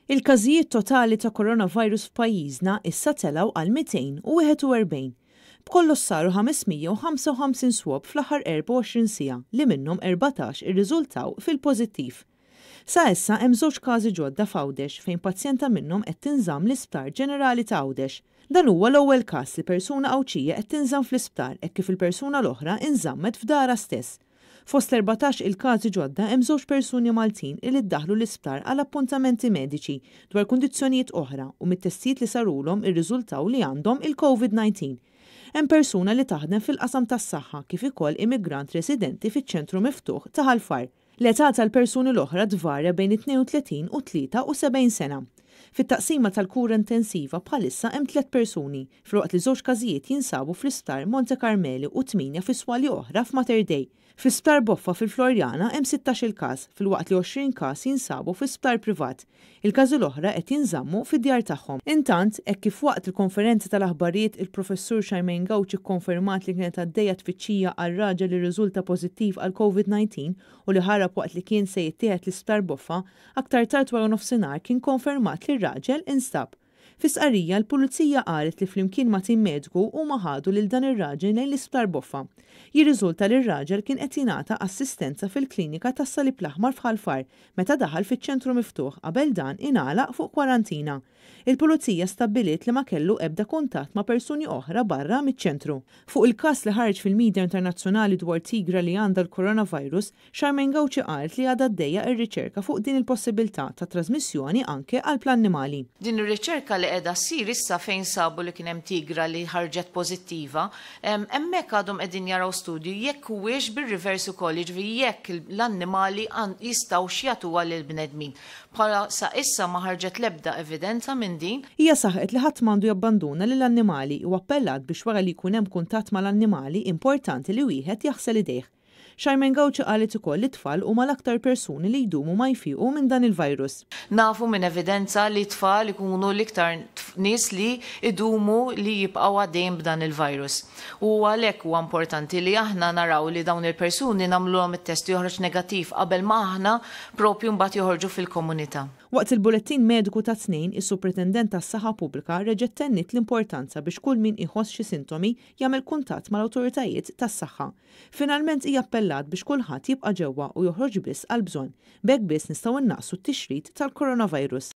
Il-każijiet totali ta' coronavirus f'pajjiżna issa telgħu għal 241. B'kollox saru 555 swab fl-aħħar 24 siegħa li minnhom 14 irriżultaw fil-pożittiv. Sa issa hemm żewġ każi ġodda f'Għawdex fejn pazjenta minnhom qed tinżamm l-Isptar Ġenerali ta' Għawdex. Dan huwa l-ewwel każ li persuna Għawdxija qed tinżamm fl-isptar hekk kif il-persuna l-oħra inżammet f'darha stess. Fost l-erbatax il-każi ġodda hemm żewġ persuni Maltin li ddaħħlu l-isptar għal appuntamenti mediċi dwar kundizzjonijiet oħra u mit-testijiet li sarulhom irriżultaw li għandhom il-Covid 19. Hemm persuna li taħdem fil-qasam tas-saħħa kif ikoll immigrant residenti fiċ-ċentru miftuħ ta' Ħal Far. L-età tal-persuni l-oħra tvarja bejn it-32 u 73 sena. Fit-taqsima tal-kura intensiva bħalissa hemm tlett persuni, filwaqt li żewġ każijiet jinsabu fl-Isptar Monte Carmeli u tmienja fi swali oħra f'Mater Dei. Fl-Isptar Boffa fil-Floriana hemm sittax-il każ, filwaqt li 20 każ jinsabu fi sptar privat. Il-każi l-oħra qed jinżammu fid-djar tagħhom. Intant, hekk kif waqt il-konferenza tal-aħbarijiet il-Professur Charmaine Gauci kkonfermat li kienet għaddejja tfittxija għal raġel li rriżulta pożittiv għall-Covid 19 u li ħarab waqt li kien se jittieħed l-Isptar Boffa, aktar tard waranofsinhar kien konfermat li r-raġel instab. Fi stqarrija, l-Pulizija qalet li flimkien ma' tim mediku huma ħadu lil dan ir-raġel lejn l-Isptar Boffa. Jirriżulta li r-raġel kien qed jingħata assistenza fil-klinika tas-Salib l-Aħmar f'Ħal Far meta daħal fiċ-ċentru miftuħ qabel dan ingħalaq fuq kwarantina. Il-Pulizija stabbiliet li ma kellu ebda kuntatt ma' persuni oħra barra miċ-ċentru. Fuq il-każ li ħareġ fil-media internazzjonali dwar tigra li għandha l-coronavirus, Charmaine Gauci qalet li għadha għaddejja r-riċerka fuq din il-possibiltà ta' trażmissjoni anke għall-annimali. Din ir-riċerka li qiegħda ssir issa fejn sabu li kien hemm tigra li ħarġet pożittiva, hemmhekk għadhom qegħdin jaraw studju jekk huwiex bir-reverse ukoll, jiġifieri jekk l-annimali jistgħux jagħtuha lill-bnedmin. Bħala sa issa ma ħarġet l-ebda evidenza minn din. Hija saħqet li ħadd m'għandu jabbanduna lill-annimali u appellat biex wara li jkun hemm kuntatt mal-annimali importanti li wieħed jaħsel idejh. Charmaine Gauci qalet ukoll li t-tfal huma l-aktar persuni li jdumu ma jfiequ minn dan il-virus. Nafu minn evidenza li t-tfal ikunu l-iktar nies li jdumu li jibqgħu għaddejjin b'dan il-virus. U għalhekk huwa importanti li aħna naraw li dawn il-persuni nagħmlulhom it-test u joħroġ negattiv qabel ma aħna propju mbagħad joħorġu fil-komunità. Waqt il-bulettin mediku tat-Tnejn, is-Supretendent tas-Saħħa Pubblika reġgħet tenniet l-importanza biex kull min iħoss xi sintomi jagħmel kuntatt mal-awtoritajiet tas-saħħa. Finalment hija appellat biex kulħadd jibqa' ġewwa u joħroġ biss għall-bżonn. B'hekk biss nistgħu nnaqqsu t-tixrid tal-coronavirus.